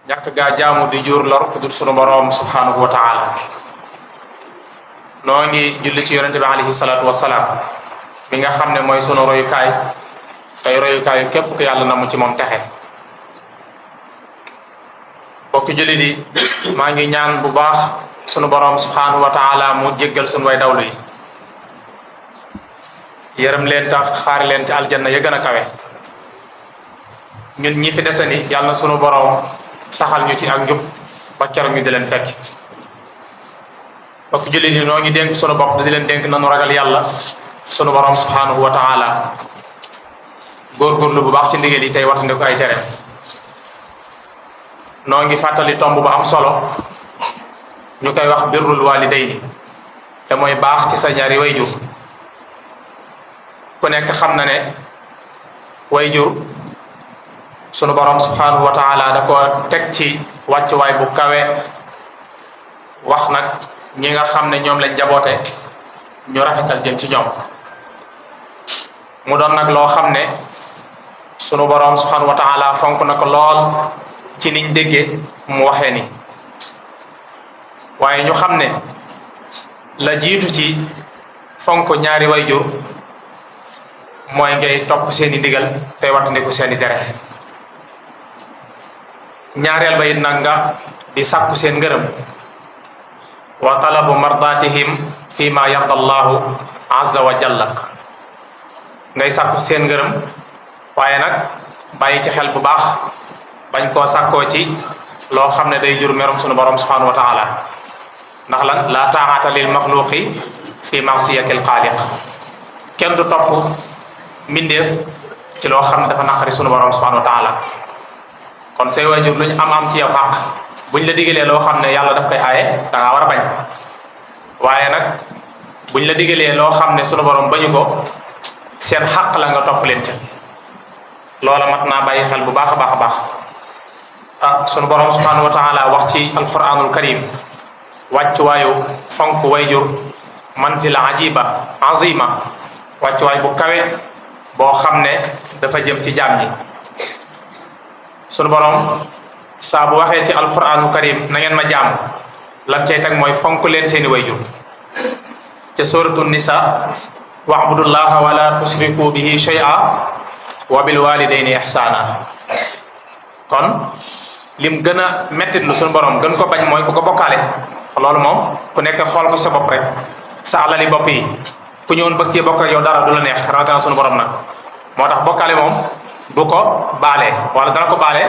ñàkk gaa jaamu di jur lor ku dul sunu boroom subhanahu wa taala. noo ngi julli ci yonente bi alayhi salaatu wasalaam mi nga xam ne mooy sunu royukaay tey royukaayu képp ku yàlla namu ci moom texe. bokki julli di maa ngi ñaan bu baax sunu boroom subhanahu wa taala mu jéggal sunu way dawlu yi, yërëm leen tax xaari leen ci aljanna ya gën a kawe. ñun ñi fi desani yàlla na sunu boroom saxal ñu ci ak njub ba keroog ñu di leen fekk. bokk jullit yi noo ngi dénk sunu bopp di leen dénk nanu ragal yàlla sunu boroom subhanahu wa taala, góorgóorlu bu baax ci ndigal yi tey watandi ko ay tere. noo ngi fàttali tomb bu am solo ñu koy wax birrul walidayni, te mooy baax ci sa ñaari wayjur. ku nekk xam na ne wayjur sunu borom subhanahu wa taala da ko teg ci wàccuwaay bu kawe. wax nag ñi nga xam ne ñoom lañ jaboote ñu rafetal jëm ci ñoom. mu doon nag loo xam ne sunu borom subhanahu wa taala fonk na ko lool ci niñ déggee mu waxee ni. waaye ñu xam ne la jiitu ci fonk ñaari wayjur mooy ngay topp seeni ndigal tey wattandiku seeni tere. ñaareel ba it nag nga di sàkku seen ngërëm, wa talabu mardatihim fi ma yarda allahu azza wa jalla. ngay sàkku seen ngërëm waaye nag bàyyi ci xel bu baax bañ koo sàkkoo ci loo xam ne day jur merum sunu borom subhanahu wa taala. ndax lan la taa'ata lil maxluqi fi ma'siyati al xaaliq. kenn du topp mbindeef ci loo xam ne dafa naqari sunu borom subhanahu wa taala. kon say waajur luñ am ci yow xaq buñ la digalee loo xam ne yàlla daf koy aaye da ngaa war a bañ. waaye nag buñ la digalee loo xam ne sunu borom bañu ko seen xaq la nga topp leen ca. loola mat naa bàyyi xel bu baax a baax a baax. sunu borom subhanahu wa taala wax ci alquranul karim wàccuwaayu fonk wayjur manzila azima wàccuwaay bu kawe boo xam ne dafa jëm ci jaam ñi. sunu borom saa bu waxee ci alquranul karim na ngeen ma jaam lam cay teg mooy fonk leen seeni wayjur. ca suratu nisa wa'budullaha wala tusriku bihi shay'a wa bil walidayni ihsana. kon lim gën a mettit lu sunu borom gën ko bañ mooy ku ko bokkaale. loolu moom ku nekk xool ko sa bopp rek, sa alali bopp yi ku ñëwoon bëgg cee bokk ak yow dara du la neex rawatina sunu borom nag. moo tax bokkaale moom du ko baale, wala dana ko baale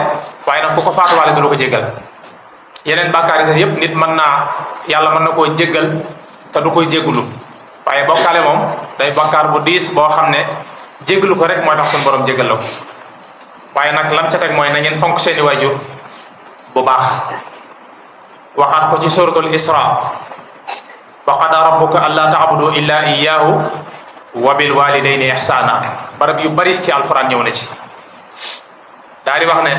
waaye nag ku ko faatuwaale du la ko jéggal. yeneen bàkkaar yi sax yëpp nit mën naa yàlla mën na koo jéggal te du koy jéggulu, waaye bokkaale moom day bàkkaar bu diis boo xam ne jéggalu ko rek mooy tax sunu borom jéggal la ko. waaye nag lam ca teg mooy na ngeen fonk seeni waajur bu baax. waxaat ko ci suratul isra wa qada rabbuka alla ta'budu illa iyyahu wa bil walidayni ihsana. barab yu bari ci alquran ñëw na ci. daal di wax ne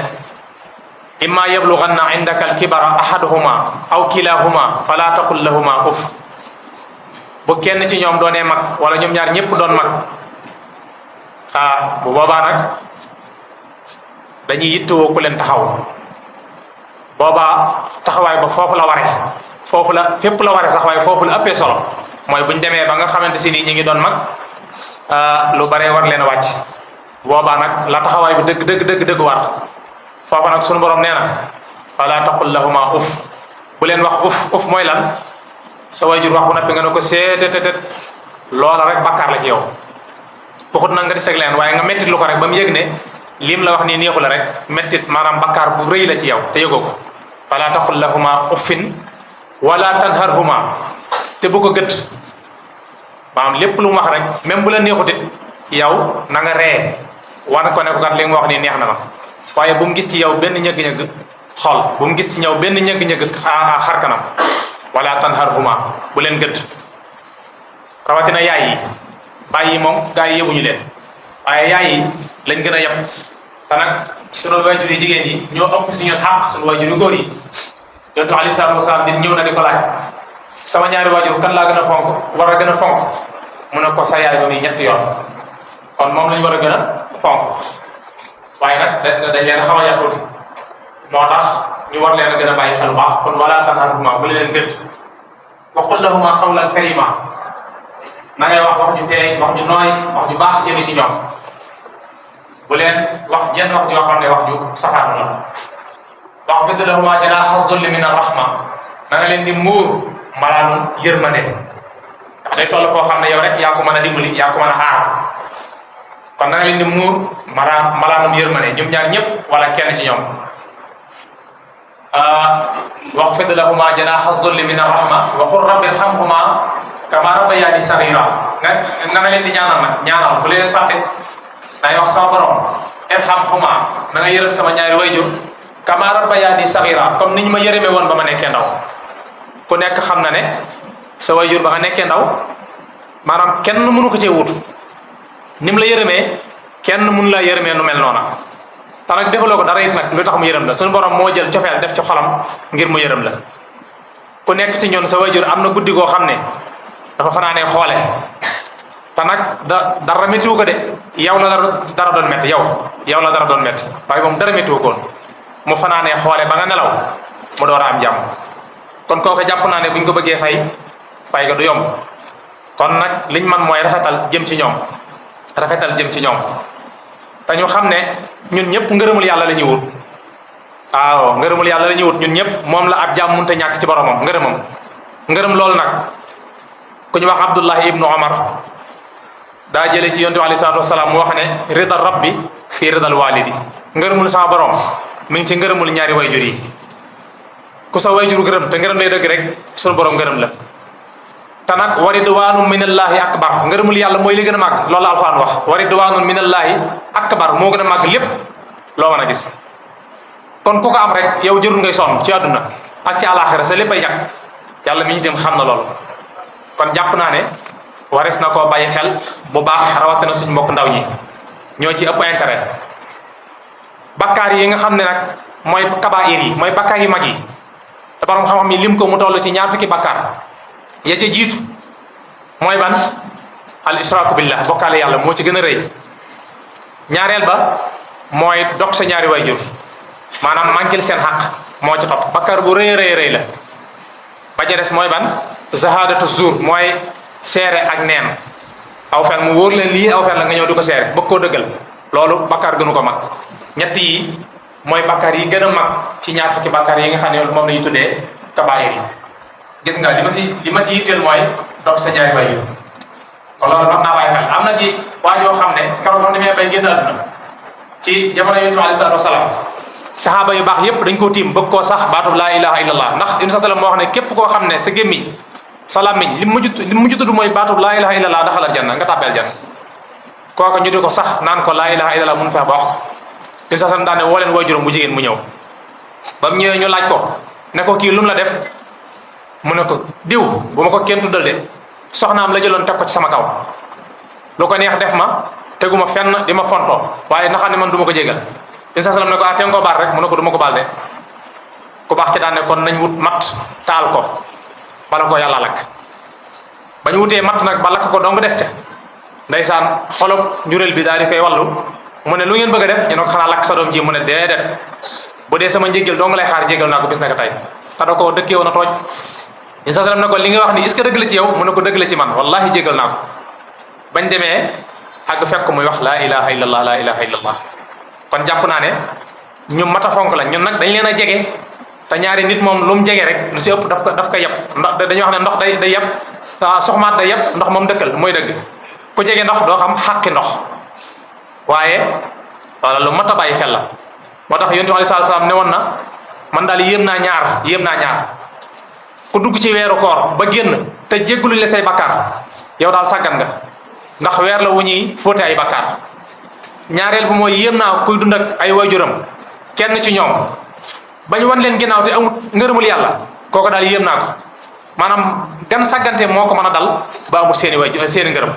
imma yablughanna indaka alkibara ahaduhuma aw kilahuma fala taqul lahuma uf. bu kenn ci ñoom doonee mag wala ñoom ñaar ñëpp doon mag bu boobaa nag dañuy yittewoo ku leen taxaw. boobaa taxawaay ba foofu la waree, foofu la fépp la waree sax, waaye foofu la ëppee solo mooy buñ demee ba nga xamante si nii ñi ngi doon mag lu baree war leen a wàcc. boobaa nag la taxawaay bi dëgg war foofu nag sunu borom nee na fala taqul lahuma uf. bu leen wax uf mooy lan? sa waajur wax bu noppi nga ne ko seetetetet, loola rek bàkkaar la ci yow. waxut nag nga di seg leen waaye nga mettit lu ko rek ba mu yëg ne lim la wax nii neexu la rek mettit maanaam bakkaar bu rëy la ci yow te yëgoo ko. fala taqul lahuma uffin wala tanharhuma, te bu ko gëdd. maanaam lépp lu mu wax rek même bu la neexut it yow na nga ree wan ko ne ko kat li mu wax nii neex na ma, waaye bu mu gis ci yow benn ñëgg-ñëgg xol, bu mu gis ci ñëw benn ñëgg-ñëgg xar kanam. wala tanharhuma, bu leen gëdd. rawatina yaay yi. baay yi moom gaa yi yëbuñu leen, waaye yaay yi lañ gën a yab. te nag sunu waajur yi jigéen yi ñoo ëpp si ñun xaq sunu waajur yu góor yi. yonent alayhi salaatu wasalaam di ñëw na di ko laaj sama ñaari waajur kan laa gën a fonk war a gën a fonk mu ne ko sa yaay ba muy ñetti yoon. kon moom lañ war a gën a fonk waaye nag dañ leen xaw a yàq tuuti moo tax ñu war leen a gën a bàyyi xel bu baax kon wala tanharhuma bu leen gëdd wa qul lahuma qawlan karima na ngay wax ju teey wax ju nooy wax ju baax jëmi ci ñoom bu leen wax jenn wax joo xam ne wax ju safaanu la waxfid lahuma janaaha zulli min ar-rahma na nga leen di muur malaanum yërmande ndax day toll foo xam ne yow rek yaa ko mën a dimbali yaa ko mën a aar kon na nga leen di muur malaanum yërmande ñoom ñaar ñëpp wala kenn ci ñoom waxfid lahuma janaaha zulli min ar-rahma wa qul rabbi irhamhuma kama rabbayani saghira na nga leen di ñaanal nag ñaanal bu leen fàtte day wax sama borom irhamhuma na nga yërëm sama ñaari wayjur kama rabbayani saghira comme niñ ma yërëme woon ba ma nekkee ndaw ku nekk xam na ne sa wayjur ba nga nekkee ndaw maanaam kenn mënu ko cee wutu ni mu la yërëmee kenn mënu laa yërëmee nu mel noona te nag defaloo ko dara it nag lu tax mu yërëm la suñu borom moo jël cofeel def ci xolam ngir mu yërëm la ku nekk ci ñun sa wayjur am na guddi goo xam ne dafa fanaanee xoole te nag dara méttiwu ko de yow la dara doon métti yow la dara doon métti waaye moom dara méttiwu koon mu fanaanee xoole ba nga nelaw mu door a am jàmm kon kooku jàpp naa ne buñ ko bëggee fay ga du yomb kon nag liñ man mooy rafetal jëm ci ñoom te ñu xam ne ñun ñëpp ngërëmul yàlla la ñuy wut waaw ngërëmul yàlla la ñuy wut ñun ñëpp moom la ab jàmm mënut a ñàkk ci boromam ngërëm loolu nag ku ñu wax Abdullahi ibnu Omar daa jëlee ci yonent bi alayhi salaatu wasalaam mu wax ne ridal rabbi fii ridal walidi ngërëmul sama borom mi ngi ci ngërëmul ñaari wayjur yi ku sa wayjur gërëm te ngërëm lay dëgg rek sunu borom ngërëm la te nag wa ridwaanu minallaahi akbar ngërëmul yàlla mooy li gën a màgg loolu la alxuraan wax wa ridwaanu minallaahi akbar moo gën a màgg lépp loo mën a gis kon ku ko am rek yow jërul ngay sonn ci àdduna ak ci àlaaxira sa lépp ay jag yàlla mi ñu dem xam na loolu kon jàpp naa ne warees na koo bàyyi xel bu baax rawatina suñ mbokk ndaw ñi ñoo ci ëpp intérêt bakkaar yi nga xam ne nag mooy kabaa'ir yi mooy bakkaar yi mag yi te borom xam-xam yi lim ko mu toll ci ñaar fukki bakkaar ya ca jiitu mooy ban al israaku billah bokkaale yàlla moo ci gën a rëy ñaareel ba mooy dog sa ñaari wayjur maanaam manquil seen xaq moo ci topp bakkaar bu rëy rëy la ba ca des mooy ban zahadatu zur mooy seere ak neen aw fen mu wóor leen lii aw fen la nga ñëw di ko seere bëgg koo dëggal loolu bakkaar gënu ko mag ñett yi mooy bakkaar yi gën a mag ci ñaar fukki bakkaar yi nga xam ne moom la ñu tuddee kabaa'ir yi gis nga li ma ci yitteel mooy dog sa ñaari wayjur kon loolu mat naa bàyyi xel am na ci waa joo xam ne keroog moom demee bay génn àdduna ci jamono yonent bi alayhi salaatu wasalaam saxaaba yu baax yépp dañ koo tiim bëgg koo sax baatub laa ilaha illallah ndax Yonent sallam moo wax ne képp koo xam ne sa gémmiñ sa làmmiñ li mujj tudd mooy baatub laa ilaha illallah daxalal janna nga tàbbeel janna kooku ñu di ko sax naan ko laa ilaha illallah mun feex ba wax ko Yonent sallam daan ne woo leen waajuram bu jigéen mu ñëw ba mu ñëwee ñu laaj ko ne ko kii lu mu la def mu ne ko diw bu ma ko kenn tuddal de soxnaam la jëloon teg ko ci sama kaw lu ko neex def ma teguma fenn di ma fontoo waaye na xam ne man du ma ko jégal Yonent sallam ne ko te nga ko baal rek mu ne ko du ma ko baal de ku baax ki daan ne kon nañ wut mat taal ko bala ko yàlla lakk ba ñu wutee mat nag ba lakk ko dong des ca ndeysaan xolob njureel bi daal di koy wallu mu ne lu ngeen bëgg a def ñu ne ko xanaa lakk sa doom ji mu ne déedéet bu dee sama njéggal dong lay xaar jégal naa ko bis naka tey te da koo dëkkee woon a tooj Yonent sallam ne ko li nga wax ni est-ce que dëgg la ci yow mu ne ko dëgg la ci man wallahi jégal naa ko bañ demee ak fekk muy wax laa ilaha illallah laa ilaha illallah kon jàpp naa ne ñu mat a fonk la ñun nag dañ leen a jege te ñaari nit moom lu mu jege rek lu si ëpp daf ko yab ndox dañuy wax ne ndox day yab soxmaat day yab ndox moom dëkkal mooy dëgg ku jege ndox doo xam xàqi ndox waaye wala lu mat a bàyyi xel la moo tax Yonent bi alayhi salaam ne woon na man daal yéem naa ñaar ku dugg ci weeru koor ba génn te jégguluñ la say bakkaar yow daal sàggan nga ndax weer la wu ñuy fóote ay bakkaar ñaareel bu mooy yéem naa kuy dund ak ay waajuram kenn ci ñoom bañ wan leen ginnaaw te amul ngërëmul yàlla kooku daal yéem naa ko maanaam gan sàggante moo ko mën a dal ba amul seeni waajur seeni ngërëm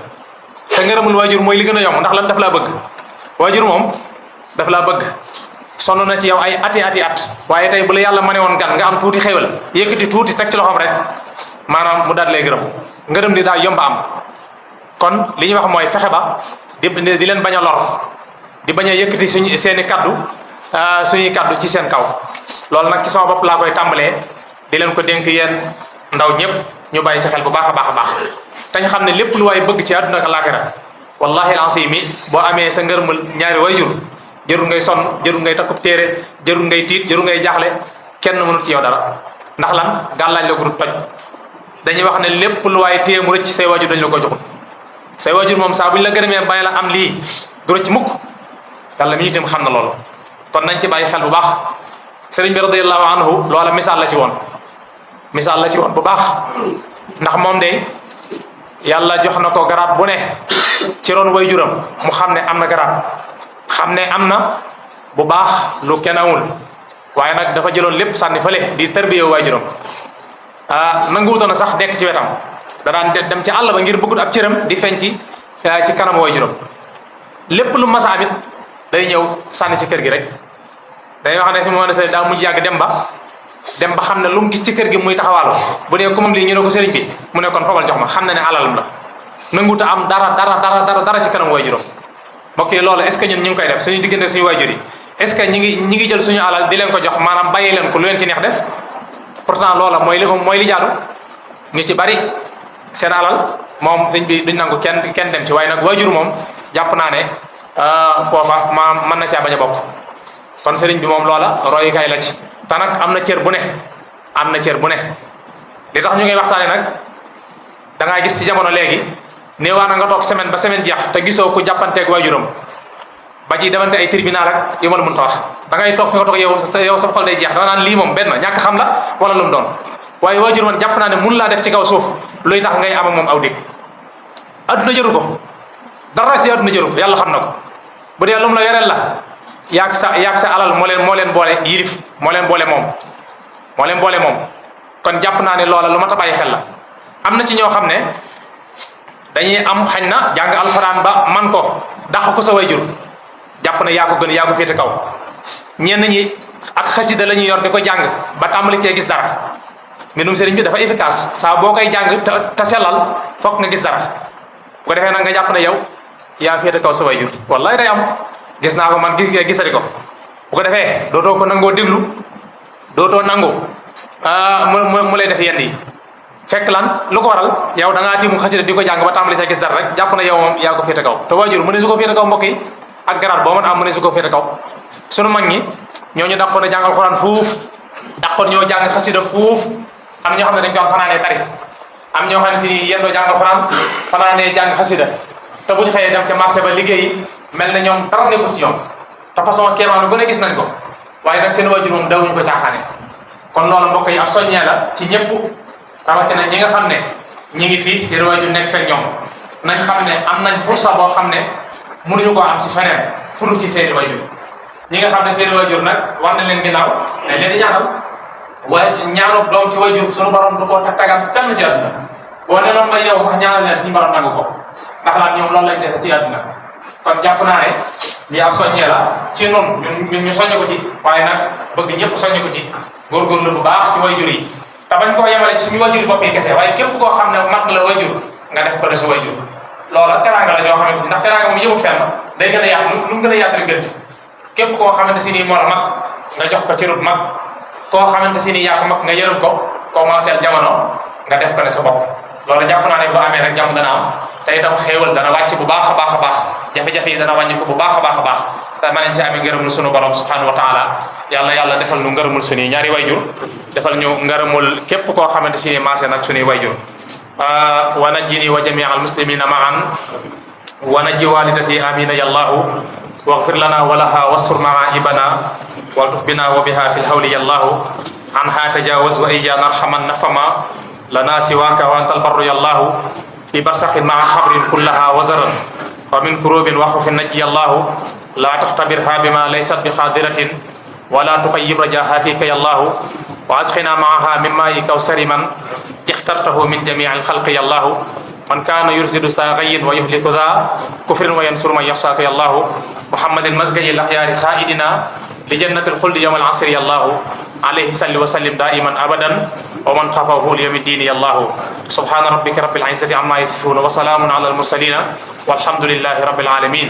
te ngërëmul waajur mooy li gën a yomb ndax lan daf laa bëgg waajur moom daf laa bëgg sonn na ci yow ay ati at waaye tey bu la yàlla mëne woon gan nga am tuuti xéwal yëkkati tuuti teg ci loxoom rek maanaam mu daal lay ngërëm li daa yomba am kon li ñuy wax mooy fexe ba di leen bañ a lor di bañ a yëkkati suñuy kaddu ci seen kaw loolu nag ci sama bopp laa koy tàmbalee di leen ko dénk yéen ndaw ñëpp ñu bàyyi ci xel bu baax a baax a baax te ñu xam ne lépp lu waay bëgg ci àdduna ak àllaaxira wallahi al-azim boo amee sa ngërëmul ñaari wayjur jërul ngay sonn jërul ngay takkub téere jërul ngay tiit jërul ngay jaaxle kenn mënut ci yow dara ndax lan gàllaaj la gudut toj dañuy wax ne lépp lu waay téye mu rëcc say wajur dañ la ko joxul say wajur moom saa buñ la gërëmee bàyyi la am lii du rëcc mukk yàlla mi itam xam na loolu kon nañ ci bàyyi xel bu baax sëriñ bi radiyallahu anhu loola misaal la ci woon bu baax ndax moom de yàlla jox na ko garaat bu ne ci roon wayjuram mu xam ne am na garaat xam ne am na bu baax lu kenn amul waaye nag dafa jëloon lépp sànni fële di tërbiye waajuram nanguwutoon na sax dekk ci wetam da daan dem ci àll ba ngir bëggut ab cëram di feeñ ci kanam waajuram lépp lu masa amit day ñëw sànni ci kër gi rek day wax ne si moo ne sa daa mujj yàgg dem ba xam ne lu mu gis ci kër gi muy taxawaalu bu dee ku moom lii ñu ne ko sëriñ bi mu ne kon fabal jox ma xam na ne alalam la nanguwuta am dara ci kanam waajuram mbokk yi loolu est ce que ñun ñu ngi koy def suñu diggante suñu waajur yi est ce que ñi ngi jël suñu alal di leen ko jox maanaam bàyyi leen ko lu leen ci neex def pourtant loola mooy li jaadu ñu ci bari seen alal moom sëñ bi duñ nangu kenn dem ci waaye nag waajur moom jàpp naa ne foofa mën na caa bañ a bokk kon sëriñ bi moom loola royukaay la ci te nag am na cër bu ne li tax ñu ngay waxtaane nag da ngaa gis ci jamono léegi néewaa na nga toog semaine ba semaine jeex te gisoo ku jàppanteeg waajuram ba ci demante ay tribunal ak yu ma la mënta wax da ngay toog fi nga toog yow sa xol day jeex danga naan lii moom benn ñàkk xam la wala lu mu doon waaye waajur man jàpp naa ne mun laa def ci kaw suuf luy tax ngay am ak moom aw dig adduna jëru ko dara si adduna jëru ko yàlla xam na ko bu dee lu mu la yoreel la yaag sa alal moo leen boole yilif moo leen boole moom kon jàpp naa ne loola lu ma ta bàyyi xel la am na ci ñoo xam ne dañuy am xañ na jàng alxuraan ba man ko dàq ko sa waajur jàpp na yaa ko gën yaa ko féete kaw ñenn ñi ak xasida la ñuy yor di ko jàng ba tàmbali cee gis dara mbindum sëriñ bi dafa efficace saa boo koy jàng te sellal fokk nga gis dara bu ko defee nag nga jàpp ne yow yaa féete kaw sa waajur wallahi day am gis naa ko man gisati ko bu ko defee dootoo ko nangoo déglu dootoo nangu mu lay def yenn yi fekk lan lu ko waral yow da ngaa timu xasida di ko jàng ba tàmbali cee gis dara rek jàpp na yow moom yaa ko féete kaw te waajur mu ne su ko féete kaw mbokk yi ak garaat boo mën am mu ne su ko féete kaw sunu mag ñi ñooñu dàqoon a jàng alxuraan fuuf dàqoon ñoo jàng xasida fuuf am ñoo xam ne dañ ko am fanaanee tari am ñoo xam ne si yendoo jàng alxuraan fanaanee jàng xasida te bu ñu xëyee dem ca marché ba liggéey mel na ñoom dara nekkul si ñoom te façon kéemaanu bu ne gis nañ ko waaye nag seen waajur moom dawuñu ko caaxaane kon loolu mbokk yi ab soññee la ci ñëpp rawatina ñi nga xam ne ñi ngi fi seen waajur nekk fekk ñoom nañ xam ne am nañ fursa boo xam ne mënuñu ko am si feneen furu ci seeni waajur ñi nga xam ne seeni waajur nag war na leen ginnaaw dañ leen di ñaanal waaye ñaanu doom ci waajur suñu borom du ko tagal fenn ci àdduna boo ne noonu may yow sax ñaanal leen suñu borom nangu ko ndax lan ñoom loolu lañ dese ci àdduna kon jàpp naa ne lii ab soññee la ci noonu ñu soññe ko ci waaye nag bëgg ñëpp soññe ko ci góorgóorlu bu baax ci waajur yi te bañ koo yemale ci suñu waajur bopp yi kese waaye képp koo xam ne mat na la waajur nga def ko de sa waajur loola teraanga la joo xamante ni ndax teraanga moom yëwut fenn day gën a yaatu lu mu gën a yaatu rek gën ci képp koo xamante si nii moo la mag nga jox ko cërub mag koo xamante si nii yaa ko mag nga yërëm ko commencé jamono nga def ko ne sa bopp loolu jàpp naa ne bu amee rek jàmm dana am te itam xéewal dana wàcc bu baax a baax a baax jafe-jafe yi dana wàññi ko bu baax a baax a baax te mën nañ ci amee ngërëmul sunu borom subhanahu wa taala yàlla defal nu ngërëmul suñuy ñaari wayjur defal ñu ngërëmul képp koo xamante si nii maasee nag suñuy wayjur wa najjini wa jamii al muslimina maan wa najji walidati amina yallahu واغفر لنا ولها واستر معائبنا والطف بنا وبها في الهول يا الله عنها تجاوز وإيانا ارحما نفما لنا سواك وأنت البر يا الله في برسخ مع خبر كلها وزرا ومن كروب وخوف نجي الله لا تختبرها بما ليست بقادرة ولا تخيب رجاها فيك يا الله وأسقنا معها من ماء كوثر من اخترته من جميع الخلق يا الله من كان يرسل ساغي ويهلك ذا كفر وينصر من يخشاك يا الله محمد المزجي الأخيار خائدنا لجنة الخلد يوم العصر يا الله عليه صل وسلم دائما أبدا ومن خافه ليوم الدين يا الله سبحان ربك رب العزة عما يصفون وسلام على المرسلين والحمد لله رب العالمين